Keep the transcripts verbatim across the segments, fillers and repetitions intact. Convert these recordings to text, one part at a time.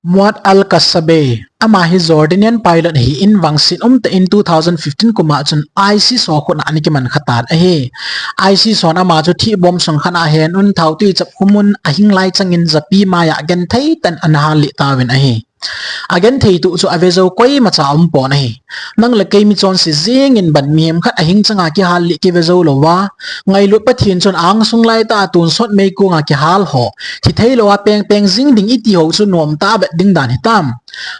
Muad al-Kasabe, ama hi Jordanian pilot ahin vangset umtah in two thousand fifteen kum a chun ISIS ho khut a ana kiman kha tan ahi. ISIS hon ama chu thih bomb sung khat a ahen un, thaotui chap khum un, ahing lai changin japi mai a agenthei tah in ana hal lih tauvin ahi. Agenthei tuh chu ave jou koima cha umpon ahi. Nang le kei mi chonse jeng in ban mihem khat ahing chang a kihal lih kive jou lou a, ngailut Pathen chun angsung lai tah a tonsot meikong a kihal ho, thi thei lou a pengpeng jing ding iti ho chu nom tah a vet ding dan hitam?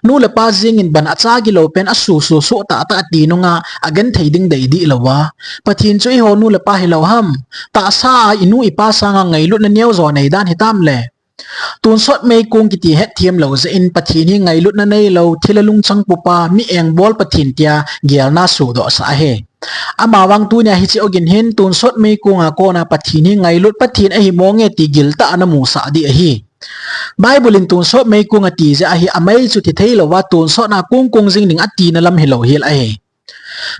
Nu le pa jeng in ban acha gilou pen asuh suh suh tah tah ati nung a agenthei ding dei dih lou a, Pathen chu eiho nu le pa hilou ham? Tahsa a inu ipa sang a ngailutna neo jo nei dan hitam le? Tonsot meikong kiti hetthem lou jeh in Pathen hi ngailutna neilou, thil a lungchang pupa, mi engbol Pathen tia gelna suhdoh sah ahi. Amavang tunia hiche ogin hin tonsot meikong a kon a Pathen hi ngailut Pathen ahi mong e ti gil tah a ana musah dih ahi. Bible in tonsot meikong ati jeh a hi amei chu thi thei lou a tonsot na kong kong jing ding atina lam hilou hel ahi.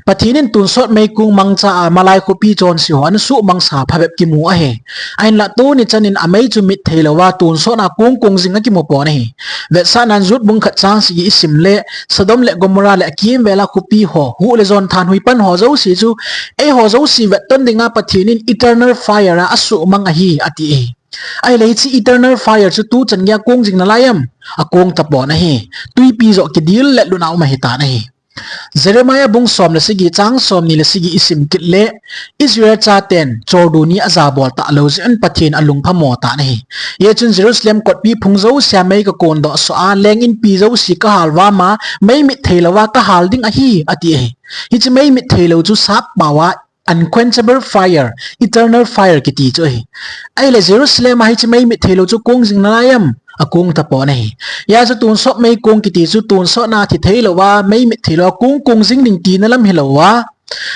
Pathen in tonsot meikong mangcha a malai khopi chonse ho ana suhmang sa phabep kimu ahi. Ahinlah tuni chan in amei chu mit thei lou a tonsot na kong kong jing akimu pon ahi. Vetsahnan Jude bung khat chang sagi isim le, Sodom le Gomorrah le akimvel a khopi ho, huh le jon thanhoi pan ho jouse chu, eiho jouse vetton ding a Pathen in eternal fire a asuhmang ahi, ati ahi. Ahile hiche eternal fire chu tuchan gei a kong jing nalai am? Akong tapon ahi. Twipi joh kidil let lut a um ahitan ahi. Jeremiah bung som le sagi chang somni le sagi isim kit le, Israel chaten chordu ni ajabol talou jeh un Pathen alung phamo tan ahi. Hijeh chun Jerusalem kotpi phung jouse a mei kakondoh soh a, leng inpi jouse kahal vam a, mei mit thei lou a kahal ding ahi, ati ahi. Hiche mei mit thei lou chu sap pao a unquenchable fire, eternal fire kiti chu ahi. Ahile Jerusalem a hiche mei mit thei lou chu kong jing nalai am? Akong tapon ahi. Hijeh chun tonsot meikong kiti chu tonsot na thi thei lou a, mei mit thei lou a kong kong jing ding tina lam hilou a,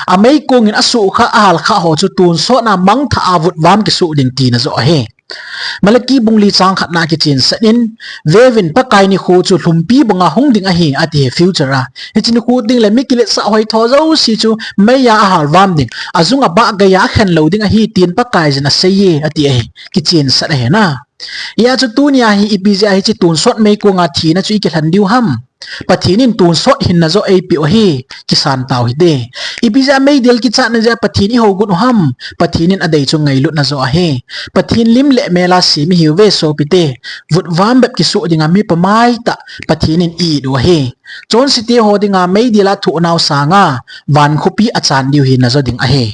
ameikong in asuh kha, ahal kha ho chu tonsot na mangthah a vutvam kisuh ding tina joh ahi. Malaki bung li chang khat na kichensah in, Veuvin, Pakai nikho chu lhumpi banga hung ding ahi, ati ahi, future a. Hiche nikho ding le mi kiletsah hoi tho jouse chu mei a ahal vam ding, ajung abah gei a akhen lou ding ahi, tin Pakaiyin asei e, ati ahi. Kichensah ahi na. Hijeh chun tunia hi ipi jeh a hiche tonsot meikong a thina chu ikilhen diu ham? Pathen in tonsot hinna joh eipeh u ahi, kisan tau hite. Ipi jeh a meidil kichatna jeh a Pathen ihougut u ham? Pathen in adei chu ngailutna joh ahi. Pathen lim le mel a sem ihiuve sopite. Vutvam bep kisuh dinga mipa maitah Pathen in i-it u ahi. Chonsete ho dinga meidil a thoh nau sanga van khopi achan diu hina joh ding ahi.